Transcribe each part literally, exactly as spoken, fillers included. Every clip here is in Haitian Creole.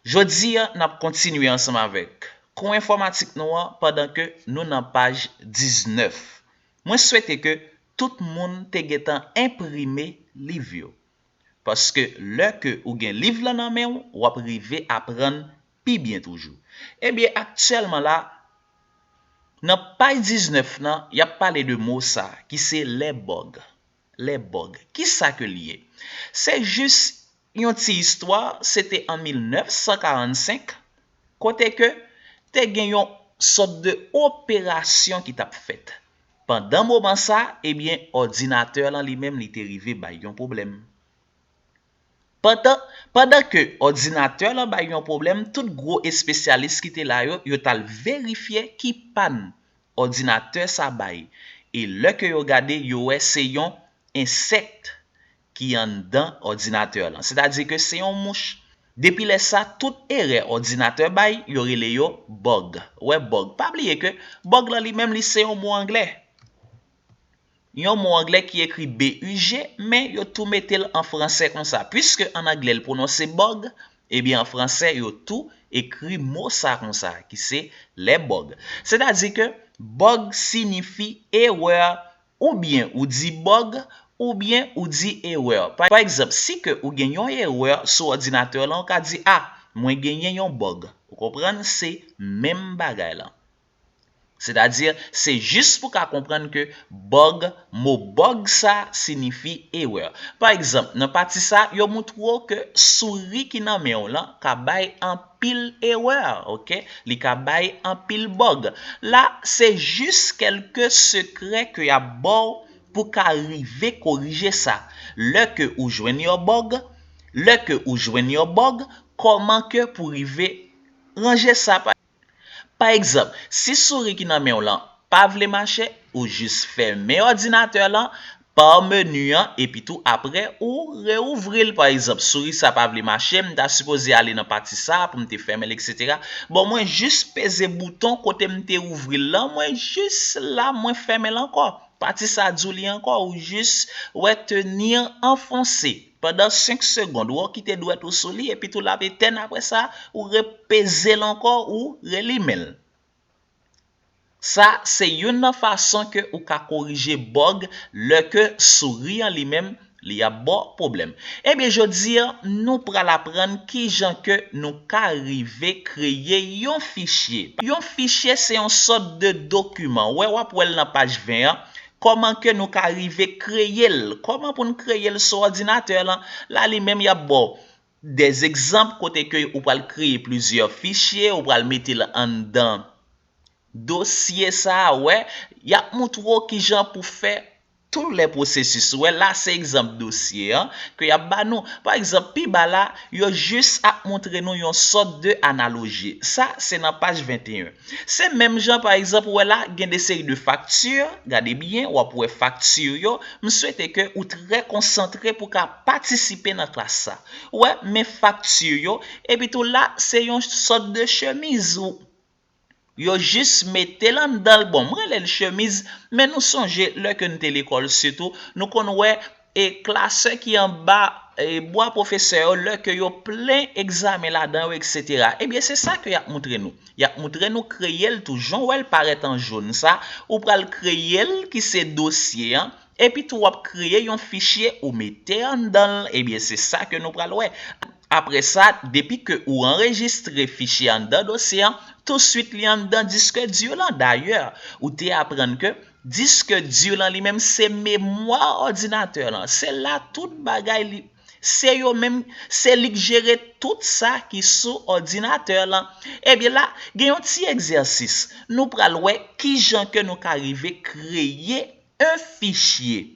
Jodi a, n ap kontinye ansanm avèk kou enfòmatik nou an pandan ke nou nan paj diznèf. Mwen swete ke tout moun te gentan enprime liv yo. Paske lè ke ou gen liv lan nan men w, w ap rive aprann pi byen toujou. Ebyen, aktyèlman la, nan paj diznèf lan, y ap pale de mo sa ki se lè bòg. Lè bòg. Kisa ke l ye? Se jis yon ti istwa, se te an mil nèf san karannsenk, kote ke te gen yon sòt de operasyon ki t ap fèt. Pandan moman sa, ebyen, òdinatè lan li menm, li te rive bay yon pwoblèm. Pandan, pandan ke òdinatè lan bay yon pwoblèm, tout gwo espesyalis ki te la yo, yo t al verifye ki pàn òdinatè sa bay. E lè ke yo gade, yo wè se yon ensèk ki anndan òdinatè lan. Sètadi ke se yon mouch. Depi lè sa, tout erè òdinatè bay, yo rele yo bug. Wè bug. Pa bliye ke bug lan li menm, li se yon mo anglè. Yon mo anglè ki ekri B U G, men yo tou mete l an fransè konsa. Piske an anglè l pwononse bug, ebyen an fransè yo tou ekri mo sa konsa, ki se lè bug. Sètadi ke bug siyifi erè, oubyen ou di bug, oubyen ou di erè. Pa, pa egzanp, si ke ou gen yon erè sou òdinatè lan, ou ka di, a, mwen genyen yon bug. Ou konprann? Se menm bagay lan. Sètadi, se jis pou ka konprann ke bug, mo bug sa siyifi erè. Pa egzanp, nan pati sa, yo moutre w ke souri ki nan men w lan ka bay anpil erè, oke? Li ka bay anpil bug. La, se jis kèlke sekrè ke y ap ba w pou ka rive korije sa. Lè ke ou jwenn yon bug, lè ke ou jwenn yon bug, kòman ke pou rive ranje sa? Pa, pa egzanp, si souri ki nan men w lan pa vle mache, ou jis fèmen òdinatè lan pa meni an, epi tou apre ou reouvri l. Pa egzanp, souri sa pa vle mache, m ta sipoze ale nan pati sa pou m te fèmen l, etsetera. Bon, mwen jis peze bouton kote m te ouvri l lan, mwen jis la, mwen fèmen l ankò. Pati sa di w li ankò, ou jis wè tenir enfonse pandan senk segonn, ou kite dwèt ou sou li, epi tou l ap etèn, apre sa, ou repeze l ankò, ou relimen l. Sa, se youn nan fason ke ou ka korije bug lè ke souri an li menm, li ap ba w pwoblèm. Ebyen, jodi a, nou pral aprann kijan ke nou ka rive kreye yon fichye. Yon fichye, se yon sòt de dokiman. Wè, w ap wè l nan paj ven an. Kòman ke nou ka rive kreye l? Kòman pou n kreye l sou òdinatè lan? La, li menm, y ap ba w dèzegzanp kote ke ou pral kreye plizyè fichye, ou pral mete l anndan dosye sa a, wè, y ap moutre w kijan pou fè tout lè pwosesis. Wè, la se egzanp dosye an ke y ap ba nou. Pa egzanp, pi ba la, yo jis ap moutre nou yon sòt de analoji. Sa, se nan paj venteyen. Se menm jan, pa egzanp, ou wè la, gen de seri de fakti, gade byen, w ap wè fakti yo. M swete ke ou trè konsantre pou ka patisipe nan klas sa. Ou wè, men fakti yo, epi tou la, se yon sòt de chemiz ou Yo jis mete l anndan l. Bon, m rele l chemiz, men nou sonje lè ke n te lekòl sitou, nou konn wè e klasè ki anba e bwa pwofesè yo lè ke yo plen egzamen ladan yo, etsetera. Ebyen, se sa ke y ap moutre nou. Y ap moutre nou kreye l tou, jan w wè l parèt an jòn sa, ou pral kreye l ki se dosye an, epi tou w ap kreye yon fichye ou mete anndan l, ebyen se sa ke nou pral wè. Apre sa, depi ke ou anrejistre fichye anndan dosye an, touswit li anndan disk di lan. Dayè, ou te aprann ke disk di lan li menm se memwa òdinatè lan. Se la tout bagay li, se yo menm, se li k jere tout sa ki sou òdinatè lan. Ebyen la, gen yon ti egzèsis. Nou pral wè kijan ke nou ka rive kreye yon fichye.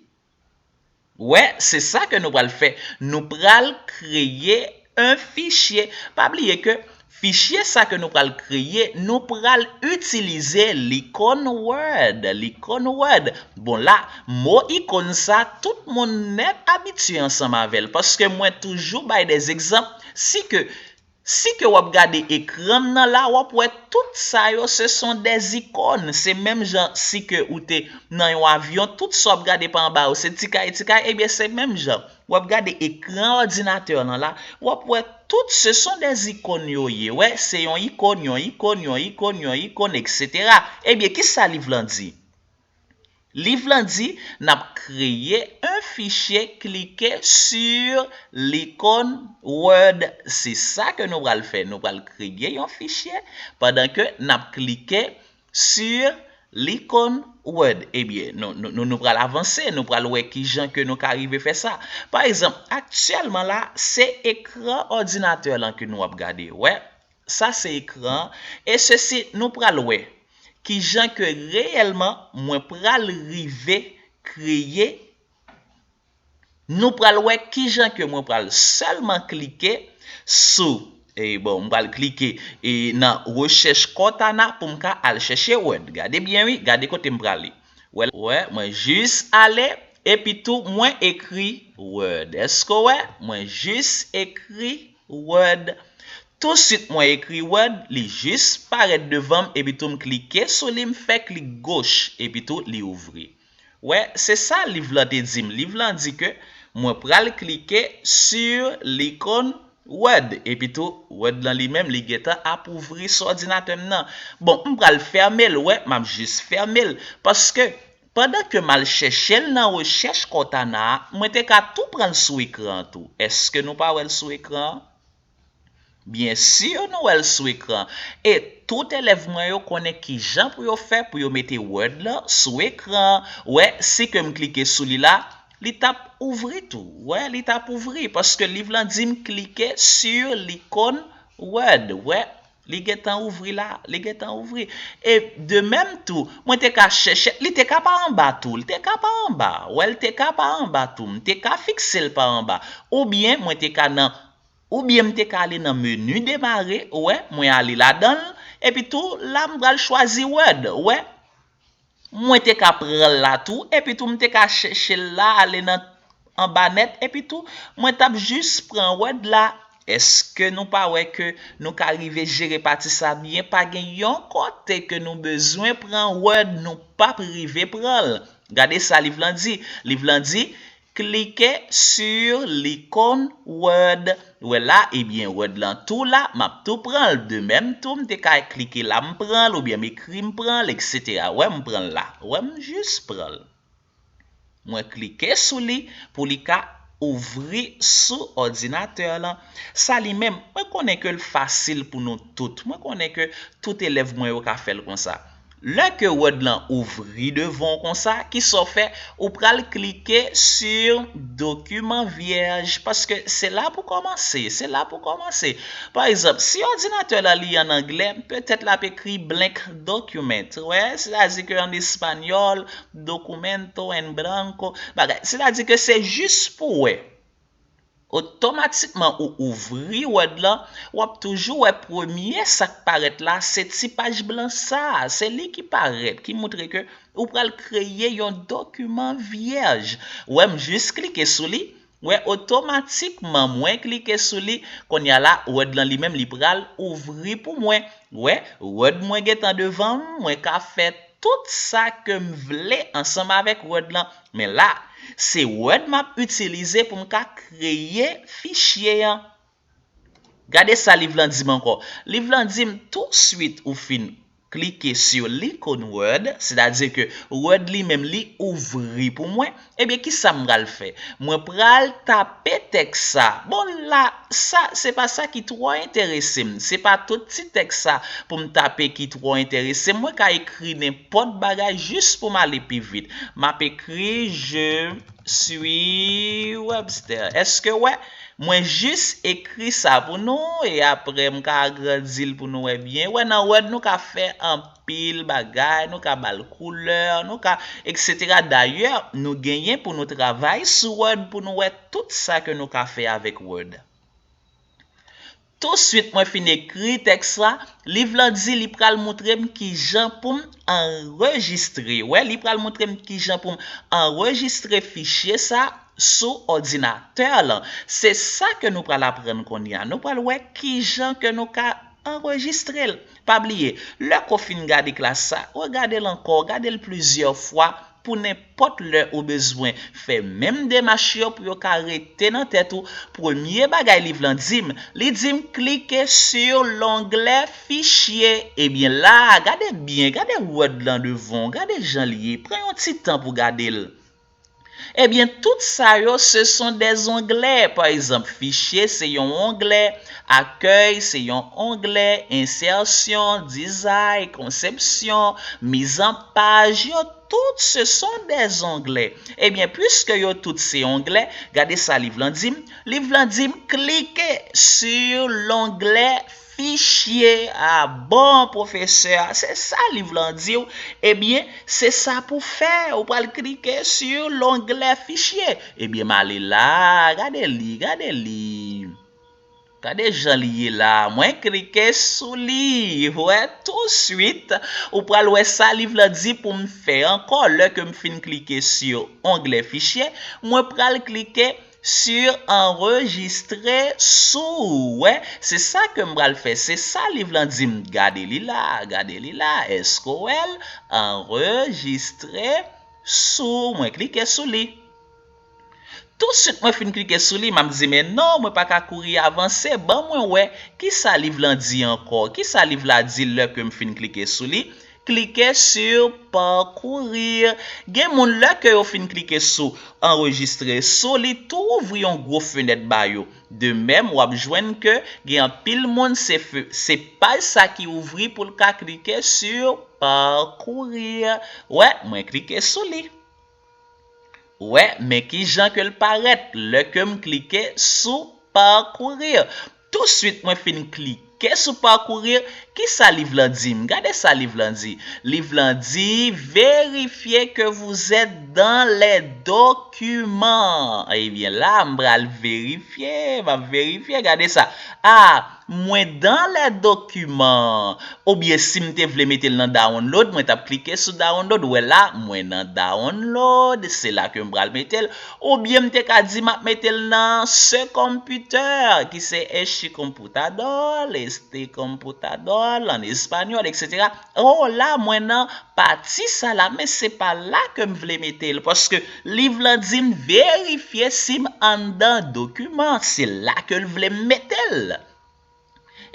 Wè, se sa ke nou pral fè. Nou pral kreye yon fichye. Pa bliye ke fichye sa ke nou pral kreye, nou pral itilize likòn Word. Likòn Word. Bon, la, mo ikòn sa, tout moun nèt abitye ansanm avè l, paske mwen toujou bay dè egzanp. Si ke Si ke w ap gade ekran m nan la, w ap wè tout sa yo, ce sont des icônes. Se menm jan si ke ou te nan yon avyon, tout sa w ap gade pa anba yo, se ti kay, ti kay, ebyen, se menm jan. W ap gade ekran òdinatè lan la, w ap wè tout ce sont des icônes yo ye. Wè, se yon ikòn, yon ikòn, yon ikòn, yon ikòn, et cetera. Ebyen, kisa liv lan di? Liv lan di, n ap kreye yon fichye, cliquez sur l'icône Word. Se sa ke nou pral fè. Nou pral kreye yon fichye pandan ke n ap klike sur l'icône Word. Ebyen, nou, nou, nou, nou pral avanse, nou pral wè kijan ke nou ka rive fè sa. Pa egzanp, aktyèlman la, se ekran òdinatè lan ke nou ap gade. Wè, sa se ekran. E sesi, nou pral wè kijan ke reyèlman mwen pral rive kreye. Nou pral wè kijan ke mwen pral sèlman klike sou, e bon, m pral klike e nan rechèch Cortana pou m ka al chèche Word. Gade byen wi, gade kote m prale. Wè, wè, mwen jis ale, epi tou mwen ekri Word. Èske w wè? Mwen jis ekri Word. Touswit mwen ekri Word, li jis parèt devan m, epi tou m klike sou li, m fè klik goch, epi tou li ouvri. Wè, se sa liv lan te di m. Liv lan di ke mwen pral klike sur l'icône Word. Epi tou, Word lan li menm, li gentan ap ouvri sou òdinatè m nan. Bon, m pral fèmen l, wè, m ap jis fèmen l. Paske, pandan ke m al chèche l nan rechèch Cortana a, mwen te ka tou pran l sou ekran an tou. Èske nou pa wè l sou ekran an? Byen si nou wè l sou ekran. E tout elèv mwen yo konnen kijan pou yo fè pou yo mete Word lan sou ekran. Wè, si ke m klike sou li la, li t ap ouvri tou. Wè, li t ap ouvri paske liv lan di m klike sur l'icône Word. Wè, li gentan ouvri la, li gentan ouvri. E de menm tou, mwen te ka chèche, li te ka pa anba tou, li te ka pa anba. Wè, li te ka pa anba tou, m te ka fikse l pa anba. Oubyen mwen te ka nan Oubyen m te ka ale nan meni demare, wè, mwen ale ladan l, epi tou la m pral chwazi Word, wè. Mwen te ka pran l la tou, epi tou m te ka chèche l la, ale nan anba nèt, epi tou mwen t ap jis pran Word la. Èske nou pa wè ke nou ka rive jere pati sa byen? Pa gen yon kote ke nou bezwen pran Word, nou p ap rive pran l. Gade sa liv lan di. Liv lan di, Cliquez sur l'icône Word. Wè la, ebyen, Word lan tou la, m ap tou pran l. De menm tou, m te ka klike la, m pran l, oubyen m ekri, m pran l, et cetera. Wè, m pran l la. Wè, m jis pran l. Mwen klike sou li pou li ka ouvri sou òdinatè lan. Sa li menm, mwen konnen ke l fasil pou nou tout. Mwen konnen ke tout elèv mwen yo ka fè l konsa. Lè ke Word lan ouvri devan w konsa, kisa w fè? Ou pral klike sur document vierge, paske se la pou kòmanse, se la pou kòmanse. Pa egzanp, si òdinatè la li an anglè, petèt l ap ekri blank document, wè, sètadi ke an espanyòl, documento en blanco, bagay. Sètadi ke se jis pou wè. Otomatikman ou ouvri Word lan, w ap toujou wè premye sa k parèt la, se ti paj blan sa a, se li ki parèt, ki moutre ke ou pral kreye yon dokiman vyèj. Wè, m jis klike sou li, wè, otomatikman mwen klike sou li, kounye a la, Word lan li menm li pral ouvri pou mwen. Wè, Word mwen gentan devan m, mwen ka fè tout sa ke m vle ansanm avèk Word lan. Men la, se Word m ap itilize pou m ka kreye fichye an. Gade sa liv lan di m ankò. Liv lan di m touswit ou fin klike sur l'icône Word, sètadi ke Word li menm li ouvri pou mwen. Ebyen, kisa m pral fè? Mwen pral tape tèks sa. Bon, la, sa, se pa sa ki twò enterese m. Se pa tout ti tèks sa pou m tape ki twò enterese m. Mwen ka ekri nenpòt bagay jis pou m ale pi vit. M ap ekri, je suis Webster. Èske w wè? Mwen jis ekri sa pou nou, e apre m ka agrandi l pou nou wè byen. Wè, nan Word, nou ka fè anpil bagay, nou ka ba l koulè, nou ka, et cetera. Dayè, nou genyen pou nou travay sou Word pou nou wè tout sa ke nou ka fè avèk Word. Touswit mwen fin ekri tèks la, liv lan di li pral moutre m kijan pou m anrejistre. Wè, li pral moutre m kijan pou m anrejistre fichye sa sou òdinatè lan. Se sa ke nou pral aprann kounye a. Nou pral wè kijan ke nou ka anrejistre l. Pa bliye, lè ke w fin gade klas sa, regade l ankò, gade l plizyè fwa, pou nenpòt lè ou bezwen fè menm demach yo pou yo ka rete nan tèt ou. Premye bagay liv lan di m, li di m klike sur l'onglet fichier. Ebyen la, gade byen, gade Word lan devan w, gade jan l ye, pran yon ti tan pou gade l. Ebyen, tout sa yo, ce sont des onglets. Pa egzanp, fichier, se yon onglè. Accueil, se yon onglè. Insertion, design, conception, mise en page, yo tout ce sont des onglets. Ebyen, puiske yo tout se onglè, gade sa liv lan di m. Liv lan di m, klike sur l'onglet fichier. Ah bon, pwofesè, se sa liv lan di w? Ebyen, se sa pou fè. Ou pral klike sur l'onglet fichier. Ebyen, m ale la, gade li, gade li. Gade jan li ye la. Mwen klike sou li. Wè, touswit, ou pral wè sa liv lan di pou m fè ankò. Lè ke m fin klike sur onglet fichier, mwen pral klike sur enregistrer sous. Wè, se sa ke m pral fè. Se sa liv lan di m. Gade li la, gade li la. Èske w wè l? Enregistrer sous. Mwen klike sou li. Touswit mwen fin klike sou li, m ap di, men non, mwen pa ka kouri avanse. Ban mwen wè kisa liv lan di ankò. Kisa liv la di lè ke m fin klike sou li? Klike sur parcourir. Gen moun lè ke yo fin klike sou enregistrer sous, li tou ouvri yon gwo fenèt ba yo. De menm, w ap jwenn ke gen anpil moun se fe- se paj sa ki ouvri pou l ka klike sur parcourir. Wè, mwen klike sou li. Wè, men kijan ke l parèt lè ke m klike sou parcourir. Touswit mwen fin klike sou parcourir, kisa liv lan di m? Gade sa liv lan di. Liv lan di, vérifiez que vous êtes dans les documents. Ebyen la, m pral verifye, m ap verifye, gade sa. Ah, mwen dans les documents. Oubyen si m te vle mete l nan download, mwen t ap klike sou download. Wè la, mwen nan download, se la ke m pral mete l. Oubyen m te ka di m ap mete l nan ce computer, ki se este computador, este computador, an espanyòl, etsetera. Oh la, mwen nan pati sa la, men se pa la ke m vle mete l, paske liv lan di m verifye si m anndan dokiman, se la ke l vle m mete l.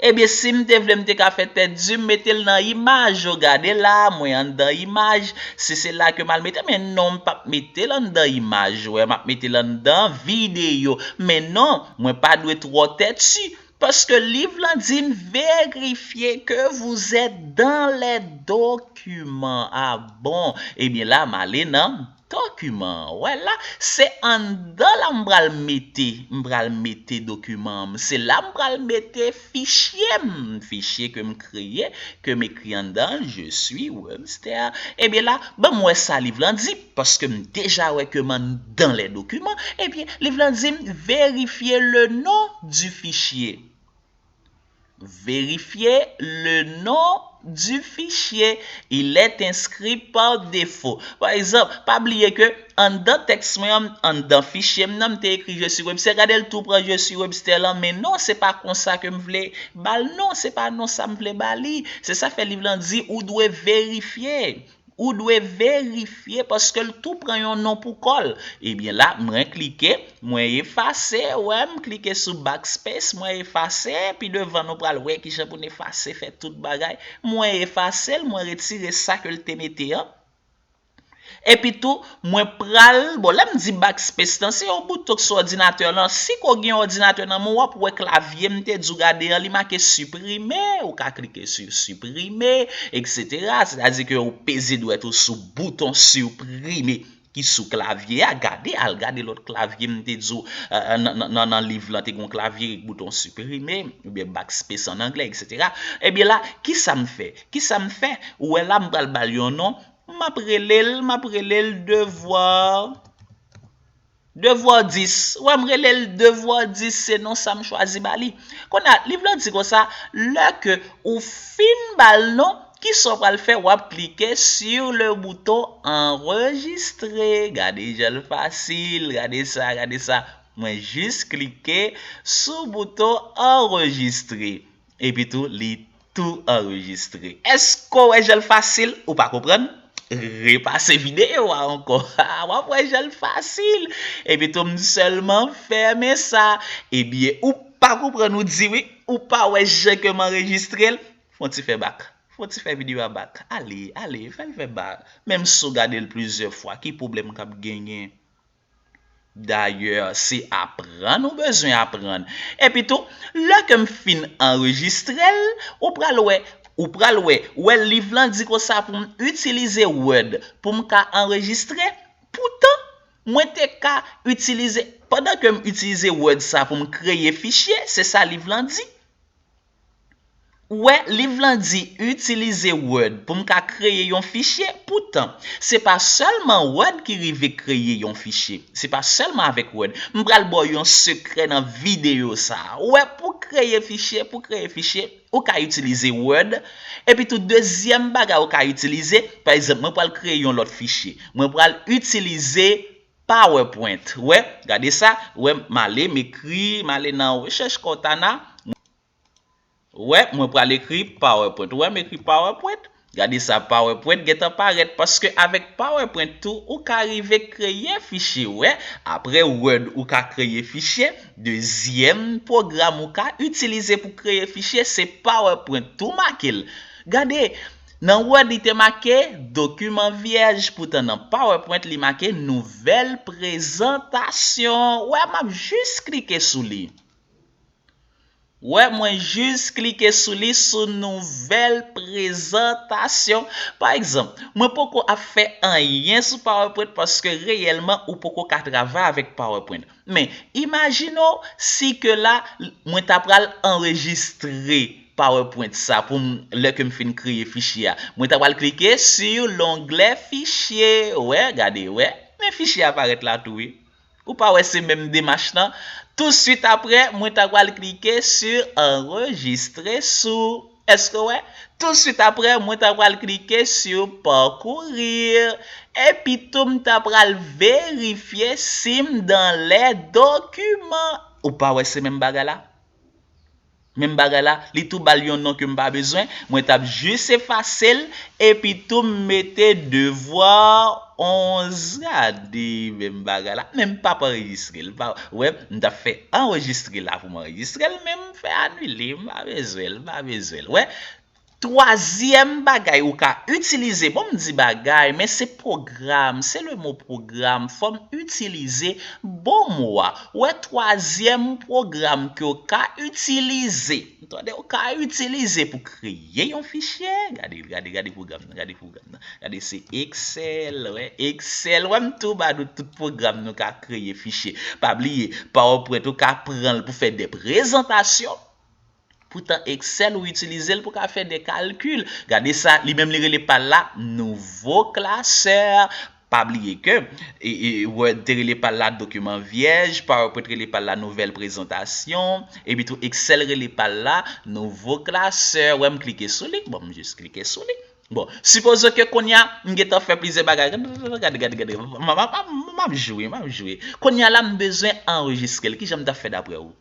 Ebyen, si m te vle, m te ka fè tèt di m, mete l nan imaj yo. Gade la, mwen anndan imaj. Si se la ke m al mete, men non, m p ap mete l anndan imaj. Wè, m ap mete l anndan videyo. Men non, mwen pa dwe twò tèt si. Paske liv lan di m, vérifiez que vous êtes dans les documents. Ah bon? Ebyen, la, m ale nan dokiman an. Wè la, se anndan la m pral mete, m pral mete dokiman an. Se la m pral mete fichye m, fichye ke m kreye, ke m ekri anndan, je suis Webster. Ebyen la, ban m wè sa liv lan di, paske m deja wè ke m anndan les documents. Ebyen, liv lan di m, vérifiez le nom du fichier. Vérifiez le nom du fichier. Il est inscrit par défaut. Pa egzanp, pa bliye ke anndan tèks mwen an, anndan fichye m nan, m te ekri je suis Webster. Gade l tou pran je suis Webster lan, men non, se pa konsa ke m vle ba l non, se pa non sa m vle ba li. Se sa fè liv lan di ou dwe verifye. Ou dwe verifye paske l tou pran yon non pou kò l. Ebyen la, mwen klike, mwen efase, wè, m klike sou backspace, mwen efase, pi devan nou pral wè kijan pou n efase, fè tout bagay. Mwen efase l, mwen retire sa ke l te mete an. Epi tou, mwen pral, bon, lè m di backspace lan, se yon bouton k sou òdinatè lan. Si ke w gen yon òdinatè nan men w, w ap wè klavye m te di w gade an, li make supprimer, ou ka klike sou supprimer, etsetera. Sètadi ke ou peze dwèt ou sou bouton supprimer ki sou klavye a. Gade, al gade lòt klavye m te di w, euh, nan, nan, nan, nan liv lan te gen yon klavye, bouton supprimer, oubyen backspace an anglè, etsetera. Ebyen la, kisa m fè? Kisa m fè? Ou wè la, m pral ba l yon non. M ap rele l, m ap rele l devwa, devwa dis. Wè, m rele l devwa dis, se non sa m chwazi ba li. Kounye a, liv lan di konsa, lè ke ou fin ba l non, kisa w pral fè? W ap klike sur le bouton enregistrer. Gade jan l fasil, gade sa, gade sa. Mwen jis klike sou bouton enregistrer. Epi tou, li tou anrejistre. Èske w wè jan l fasil? Ou pa konprann? repase videyo a ankò. W ap wè jan l fasil. Epi tou m sèlman fèmen sa. Ebyen, ou pa konprann ou di wi, ou pa wè jan ke m anrejistre l. Fè yon ti fè bak. Fè yon ti fè videyo a bak. Ale, ale, fè l fè bak. Menm si w gade l plizyè fwa, ki pwoblèm k ap genyen? Dayè, se aprann ou bezwen aprann. Epi tou, lè ke m fin anrejistre l, ou pral wè, ou pral wè, wè liv lan di konsa pou m itilize Word pou m ka anrejistre. Poutan, mwen te ka itilize, pandan ke m itilize Word sa pou m kreye fichye, se sa liv lan di. Ou wè, liv lan di itilize Word pou m ka kreye yon fichye. Poutan, se pa sèlman Word ki rive kreye yon fichye. Se pa sèlman avèk Word. M pral ba w yon sekrè nan videyo sa a. Ou wè, pou kreye fichye, pou kreye fichye, ou ka itilize Word. Epi tou, dezyèm bagay ou ka itilize, pa egzanp, mwen pral kreye yon lòt fichye. Mwen pral itilize PowerPoint. Ou wè, gade sa. Ou wè, m ale, m ekri, m ale nan rechèch Cortana. Ou wè, mwen pral ekri PowerPoint. Ou wè, m ekri PowerPoint. Gade sa, PowerPoint gentan parèt, paske avèk PowerPoint tou, ou ka rive kreye fichye. Ou wè, apre Word, ou ka kreye fichye. Dezyèm pwogram ou ka itilize pou kreye fichye, se PowerPoint. Tou make l. Gade, nan Word, li te make dokiman vyèj, poutan nan PowerPoint, li make nouvèl prezantasyon. Ou wè, m ap jis klike sou li. Ou wè, mwen jis klike sou li sou nouvèl prezantasyon. Pa egzanp, mwen poko ap fè anyen sou PowerPoint paske reyèlman ou poko ka travay avèk PowerPoint. Men, imajine w si ke la, mwen ta pral anrejistre PowerPoint sa pou m, lè ke m fin kreye fichye a. Mwen ta pral klike sou longlè fichye. Ou wè, gade, ou wè. Men fichye a parèt la tou, wi. Ou pa wè se menm demach lan? Touswit apre, mwen ta pral klike sou anrejistre sou. Èske w wè? Touswit apre, mwen ta pral klike sou parcourir. Epi tou, m ta pral verifye si m dans les documents. Ou pa wè se menm bagay la? Menm bagay la, li tou ba l yon non ke m pa bezwen. Mwen t ap jis efase l, epi tou m mete devwa onz. Gade menm bagay la. Men m p ap anrejistre l. Pa, wè, m t ap fè anrejistre la pou m anrejistre l, men m fè anile. M pa bezwen l, m pa bezwen l. Wè, twazyèm bagay ou ka itilize, bon, m di bagay, men se pwogram, se le mo pwogram. Fò m itilize bon mo a. Wè, twazyèm pwogram ke w ka itilize. Tande, w ka itilize pou kreye yon fichye. Gade, gade, gade pwogram nan, gade pwogram nan. Gade, se Excel, wè, Excel. Wè, m tou ba nou tout pwogram nou ka kreye fichye. Pa bliye, PowerPoint, ou ka pran l pou fè de prezantasyon. Poutan, Excel, ou itilize l pou ka fè de kalkil. Gade sa, li menm li rele pa l la nouvo klasè. Pa bliye ke e, e, Word te rele pa l la dokiman vyèj, PowerPoint rele pa l la nouvèl prezantasyon, epi tou Excel rele pa l la nouvo klasè. Wè, m klike sou li. Bon, m jis klike sou li. Bon, sipoze ke kounye a, m gentan fè plizyè bagay. Gade, gade, gade, gade. M, m, m, m, m ap jwe, m ap jwe. Kounye a la, m bezwen anrejistre l. Kijan m t ap fè daprè ou?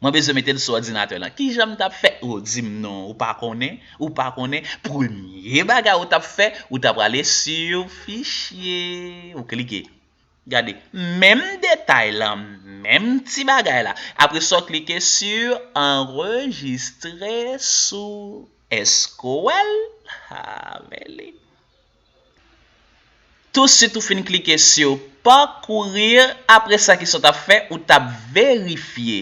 Mwen bezwen mete l sou òdinatè lan. Kijan m t ap fè? Ou di m non, ou pa konnen, ou pa konnen. Premye bagay ou t ap fè, ou t ap prale sou fichye, ou klike. Gade, menm detay lan, menm ti bagay la. Apre sa, w klike sou anrejistre sou. Èske w wè l? Ha, men li. Touswit ou fin klike sou parcourir, apre sa, kisa w t ap fè? Ou t ap verifye.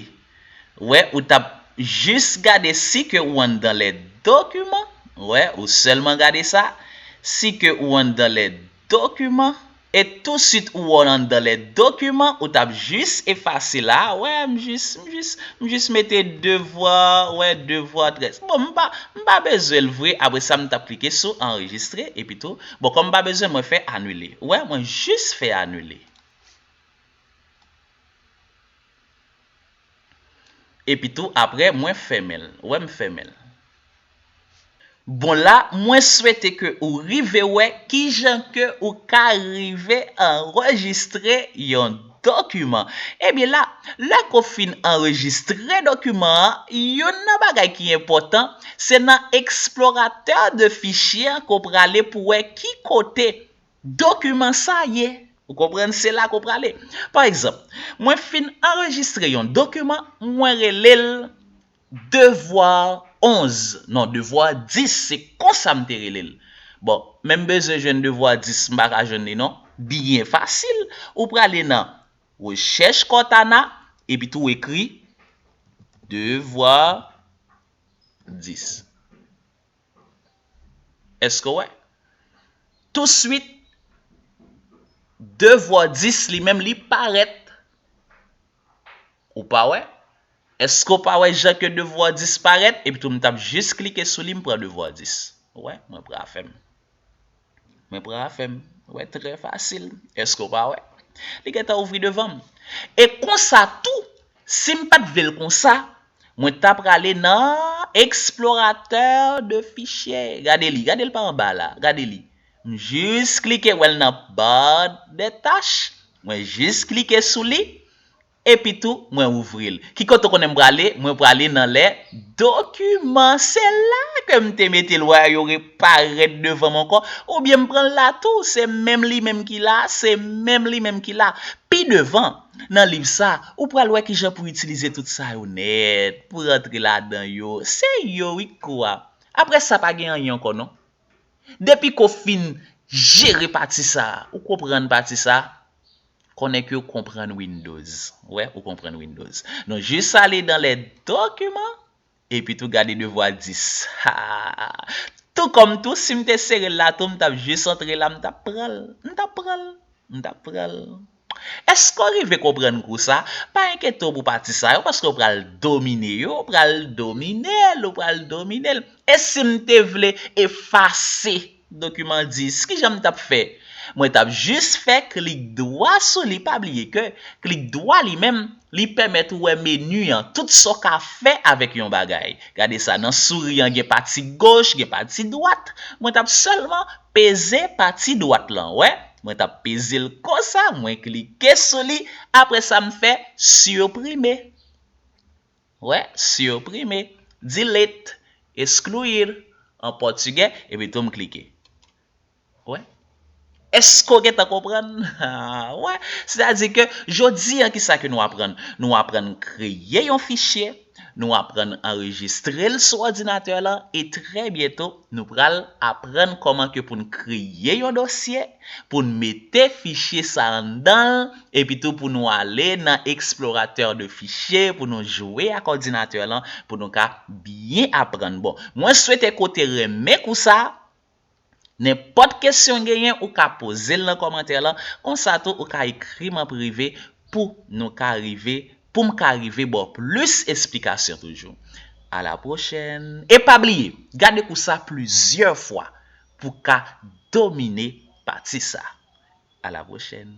Wè, ou t ap jis gade si ke ou anndan les documents. Wè, ou sèlman gade sa. Si ke ou anndan les documents. E touswit ou anndan les documents, ou t ap jis efase la. Wè, m jis, m jis, m jis mete devwa, wè, devwa trèz. Bon, m pa, m pa bezwen l vre. Apre sa, m t ap klike sou anrejistre, epi tou, bon, kòm m pa bezwen, mwen fè anile. Ou wè, mwen jis fè anile. Epi tou, apre, mwen fèmen l. Ou wè, m fèmen l. Bon, la, mwen swete ke ou rive wè kijan ke ou ka rive anrejistre yon dokiman. Ebyen la, lè ke w fin anrejistre dokiman an, youn nan bagay ki enpòtan, Se nan explorateur de fichier an ke w prale pou wè ki kote dokiman sa ye. Ou konprann? Se la ke w prale. Pa egzanp, mwen fin anrejistre yon dokiman, mwen rele l devwa onz. Non, devwa dis, se konsa m te rele l. Bon, men m bezwen jwenn devwa dis, m pa ka jwenn li non. Byen fasil, ou prale nan rechèch Cortana, epi tou ekri devwa dis. Èske w wè? Touswit, devwa dis li menm li parèt. Ou pa wè? Èske w pa wè jan ke devwa dis parèt? Epi tou m t ap jis klike sou li, m pran devwa dis. Ou wè? Mwen pran afè m. Mwen pran afè m. Ou wè, trè fasil. Èske w pa wè? Li gentan ouvri devan m. E konsa tou, si m pa t vle l konsa, mwen ta prale nan explorateur de fichier. Gade li, gade l pa anba la. Gade li. M jis klike, wè l nan barre de tâches. Mwen jis klike sou li. Epi tou, mwen ouvri l. Ki kote w konnen m prale? Mwen prale nan les documents. Se la ke m te mete l, wè, yo reparèt devan m ankò. Oubyen m pran l la tou. Se menm li menm ki la, se menm li menm ki la. Pi devan, nan liv sa, ou pral wè kijan pou itilize tout sa yo nèt, pou rantre ladan yo. Se yo, wi, kou a. Apre sa, pa gen anyen ankò, non. Depi ke w fin jere pati sa, ou konprann pati sa, konnen ke w konprann Windows. Wè, ou konprann Windows. Nou jis ale dans les documents, epi tou gade devwa dis. Ha! Tou kòm tou, si m te sere l la tou, m t ap jis antre la, m t ap pran l, m t ap pran l, m t ap pran l. Èske w rive konprann kou sa? Pa enkyete w pou pati sa yo, paske w pral domine yo, w pral domine l, w pral domine l. E si m te vle efase dokiman dis, kijan m t ap fè? Mwen t ap jis fè klik dwa sou li, pa bliye ke klik dwa li menm, li pèmèt ou wè meni an, tout sa w ka fè avèk yon bagay. Gade sa, nan souri an gen pati goch, gen pati dwat. Mwen t ap sèlman peze pati dwat lan, wè. Mwen t ap peze l konsa, mwen klike sou li. Apre sa, m fè supprimer. Wè, supprimer. Delete, excluir, an pòtigè, epi tou m klike. Wè. Èske w gentan konprann? Wè. Sètadi ke jodi a, kisa ke nou aprann? Nou aprann kreye yon fichye, nou aprann anrejistre l sou òdinatè lan, e trè byento, nou pral aprann kòman ke pou n kreye yon dosye, pou n mete fichye sa anndan l, epi tou pou nou ale nan explorateur de fichier, pou nou jwe ak òdinatè lan, pou nou ka byen aprann. Bon, mwen swete ke w te renmen kou sa. Nenpòt kesyon w genyen, ou ka poze l nan kòmantè lan. Konsa tou, ou ka ekri m an prive pou nou ka rive, pou m ka rive ba w plis esplikasyon toujou. À la prochaine. E pa bliye, gade kou sa plizyè fwa pou w ka domine pati sa. À la prochaine.